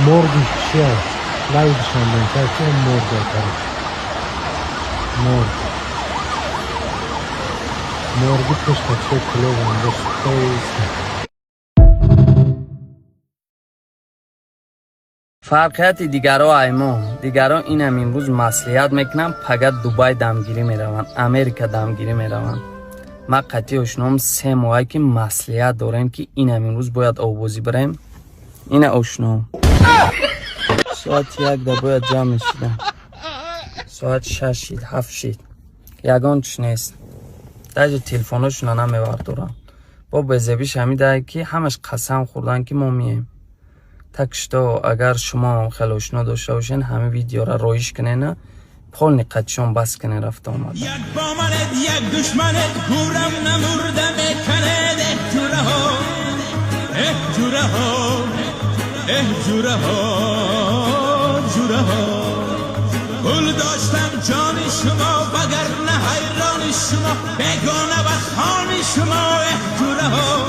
Морги чия? Лави Душанбе ки морг, короче. Морг. Морги пеш таксиҳои Кӯлоб инҷо сухтаист. Фарқияти дигаро ай мо: дигаро инам имрӯз маслиҳат мекунанд, пага Дубай дамгирӣ мераванд, Америка дамгирӣ мераванд. Ма қатъи ошноам 3 моҳае ки маслиҳат дорем, ки инам имрӯз бояд обозӣ барем. Ина ошноам соати 1-да бояд ҷамъ мешидам, соат 6 шид, 7 шид, ягон чиз нест, даже телефоношона намевардорам. Бо безебиш ҳамидае, ки ҳамаш қасам хӯрдан, ки мо мием. Так что агар шумоам хеле ошно дошта бошен, ҳамин видеора роиш кунена, полный қатишон бас кунен рафта омада. Як бо манед, як душманед, гурам намурда меканед. Эҳ, ҷураҳо, эҳ, ҷураҳо, эҳ, ҷураҳо, ҷураҳо, пул доштам ҷони шумо, вагарна ҳайрони шумо, бегона ба хони шумо. Эҳ, ҷураҳо.